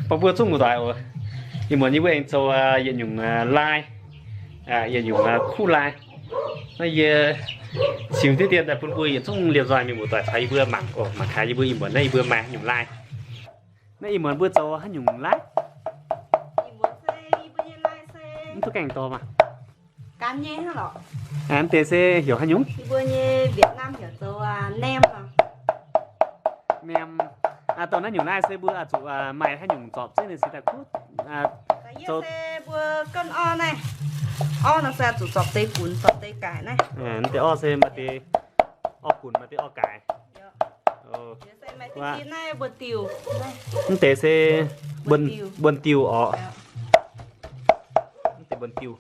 Baac mbuo zungv muoz-doic oc, ih muonz yie mbuo aengx zoux yietc nyungc lai, yietc nyungc kuv lai. Naaiv yie ziux diqv dien daaih bun mbuo yietc zungv liemh nzoih mienh muoz-doic caux yie mbuo mangc oc, mangc gaax yie mbuo ih muonz naaiv yie mbuo maaih haaix nyungc lai. Naaiv ih muonz mbuo zoux haaix nyungc lai? Mv duqv gaengh dorh maah. Mv deix se heuc haaix nyungc? Nem. Dongh naaiv nyungc lai se mbuo zuqc maaih haaix nyungc zorpc zengv ninh cingx daaih kuv? Mv deix orv se maaih deix orv gunx, maaih deix orv gaaix. Mv deix se mbuonx-diuh orqc. Mv deix mbuonx-diuh.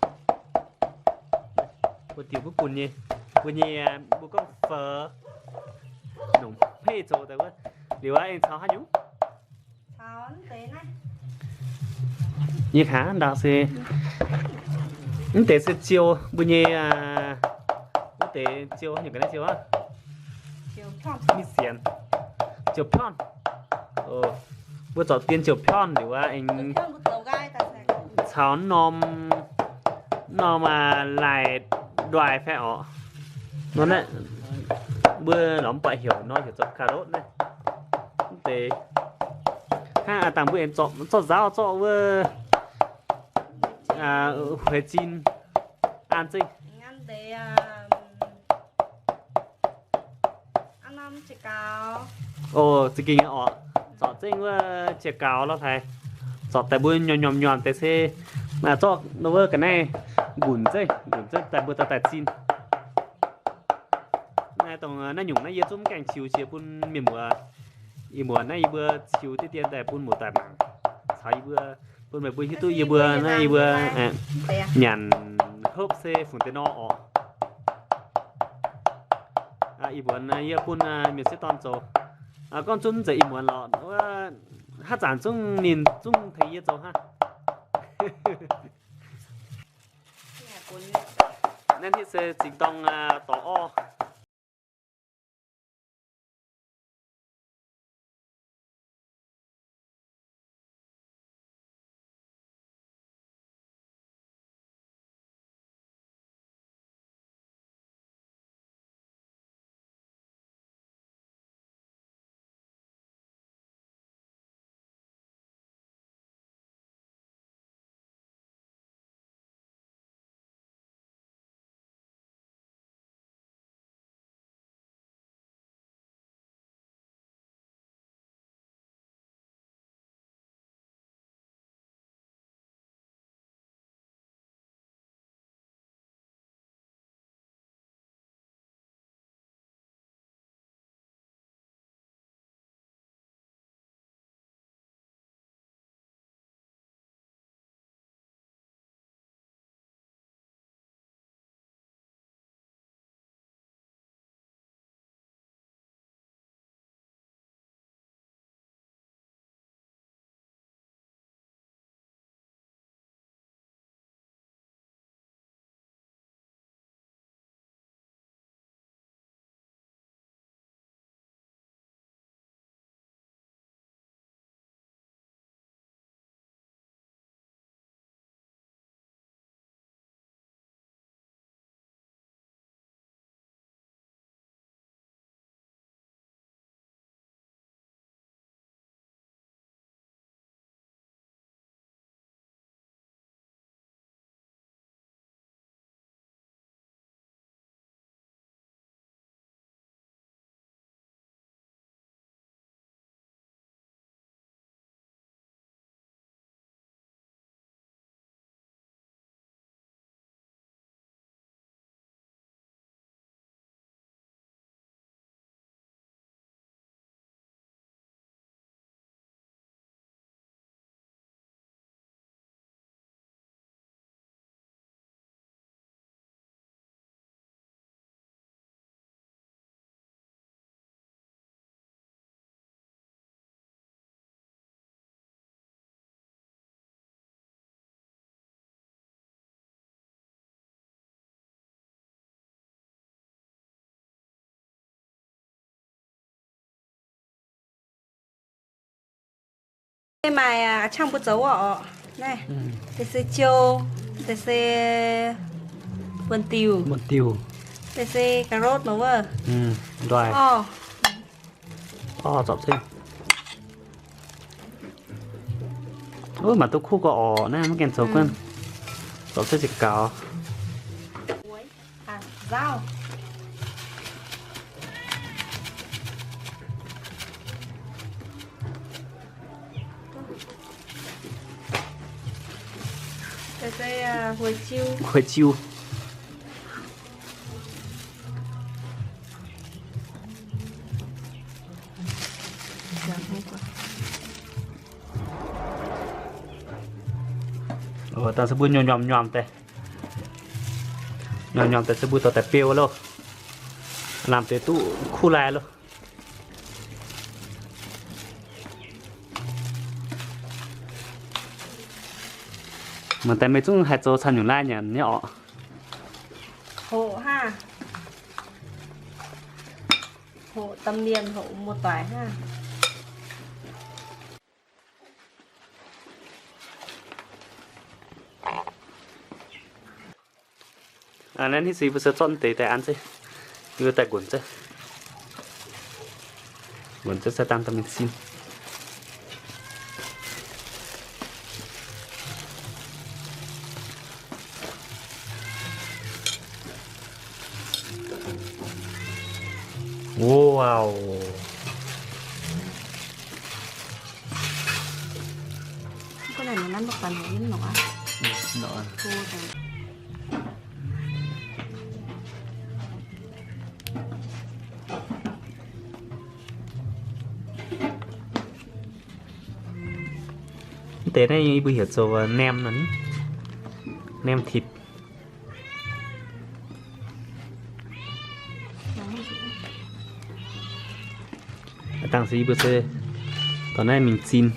Mbuonx-diuh kuv gunx nyei. Mbuo nyei, mbuo gorngv faux nongc hmeiv zoux daaih wuov. Liuz aqv, aengx caux haaix nyungc? Yie kangv ndaangc se, mv deix se ziou mbuo nyei, mv deix ziou haaix nyungc ga'naaiv ziou aqv? Mv sienx. Ziou pionv. Mbuo zorpc dien ziou pionv liuz aqv, aengx caux norm, norm laaih nduaih fai orqc. Nor naaiv mbuo lorz mv buatc heuc nor heuc zoux คารอท naaiv. Mv deix hnangv dangh mbuo aengx zorqv, zorqv nzaauv zorqv wuov hueix zinh an zengv. O, za'gengh orqc, zorpc zengv wuov jiex gaux lorh haic. Zorpc daaih mbuo nyormh nyormh nyormh deix se zorqv wuov ga'naaiv nqunc zengv, nqunc zengv daaih mbuo dorh daaih zinh. Naaiv dongh naaiv nyungc naaiv yie zungv mv gaengh ziux jiex bun mienh muoz. Ih muonz naaiv yie mbuo ziux diqv dien daaih bun muoz-doic mangc, caux yie mbuo, bun meih mbuo hiuv duqv yie mbuo naaiv yie mbuo nyanc hopv se fungc deix nor orqc. Ih muonz yie bun mienh sieqv dorn zoux. Gorngv zunv nzengc ih muonz lorqc, wuov haav zanc zungv ninh zungv tengx yie zoux hnangv. Naaiv hitv se zingx dorng dorc orv. Maaih qangv mbuo zoux wuov oc. Naaiv deix se jiou, deix se buonx-diuh, buonx-diuh, deix se cà rốt nor wuov. Ndoih. Orv, zorpc ceng. Mangc duqv kuv gauh orqc naaiv, maiv gaengh zoux guanh. Zorpc ceng ziqc gaux. Hueix jiu. Dangh se mbuo nyuomc nyuomc nyuomc deix. Nyuomc nyuomc deix se mbuo dorh daaih beu loh. Lamh deix duqv kuv lai loh. Mangc daaih meih zungv haih zoux camv nyungc lai nyanc nyei orqc. Hoqc hnangv. Hoqc domh mienh, hoqc muoz-doic hnangv. Naaiv hitv se yie mbuo se zorqv deix daaih an zeiv, yie mbuo daaih nqonx zeiv, nqonx zeiv se dangh dorh mingh zinh. Wow. Mv deix naaiv yie mbuo heuc zoux nem nor ni, nem thịt. Dangh se yie mbuo se dorh naaiv mingh zinh.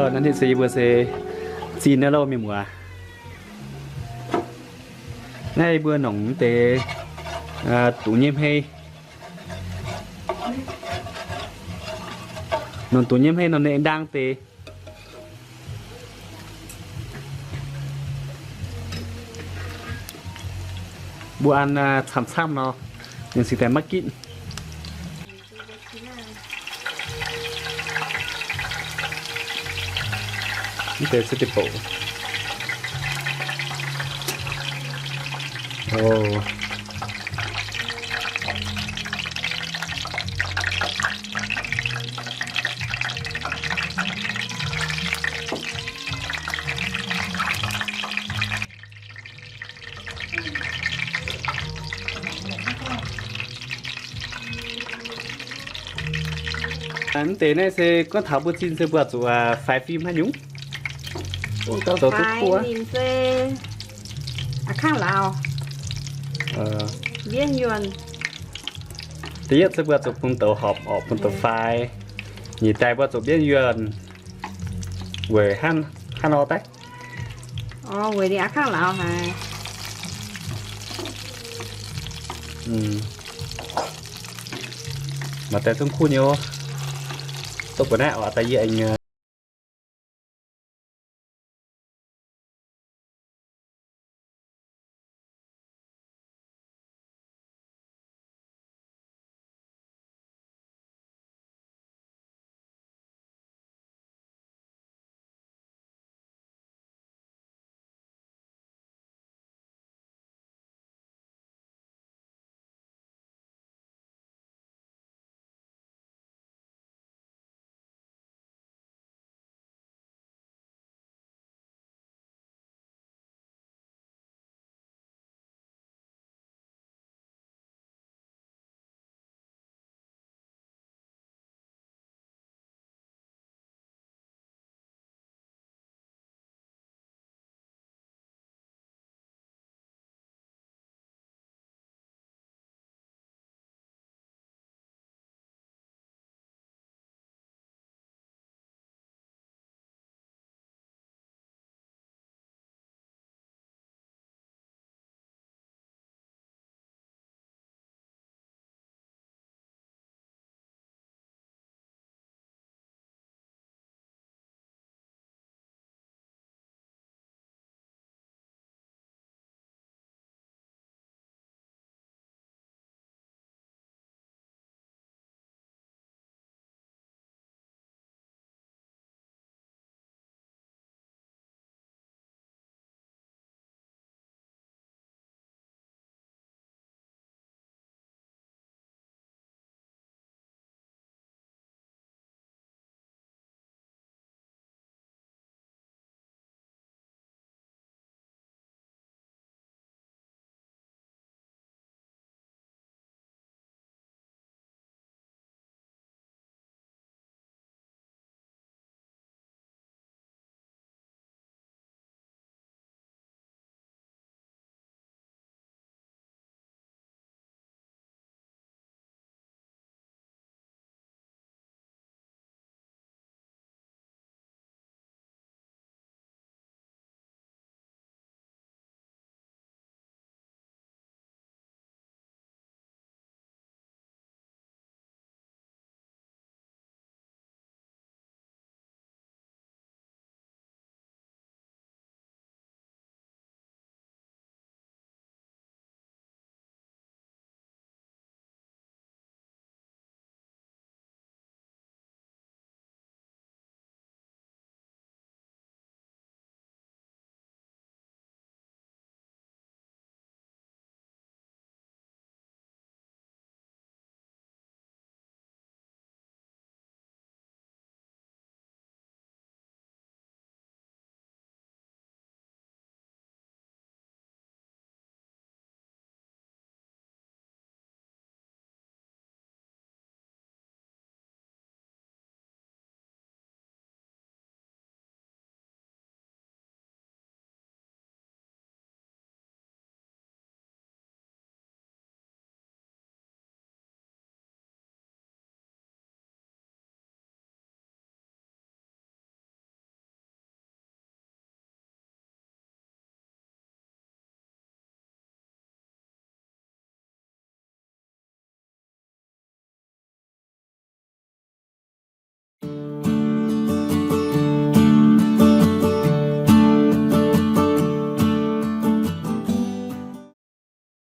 Naaiv se yie mbuo se zinh naaiv loh mienh muoz. Naaiv yie mbuo nongc deix duqv nyei hmei. Nongc duqv nyei hmei nor ninh ndaang deix. Mbuo an camv-camv nor, ninh cingx daaih maiv gitv. Mv deix se deix bouc. Mv deix naaiv se gorngv taux mbuo zinh se mbuo zuqc faix fim haaix nyungc? Zoux duqv kuv. Ninh se a'kangv lauz, mbienv yuonh. Da'yietv se mbuo zuqc bung douz horpc orqc, bung douz faix. Nyic daaih mbuo zuqc mbienv yuonh. Weic hnangv nor daaih. Weic ninh a'kangv lauz haic. Maaih deix zungv kuv nyei. Duqv buatc naaiv oc, da'yietv nyei.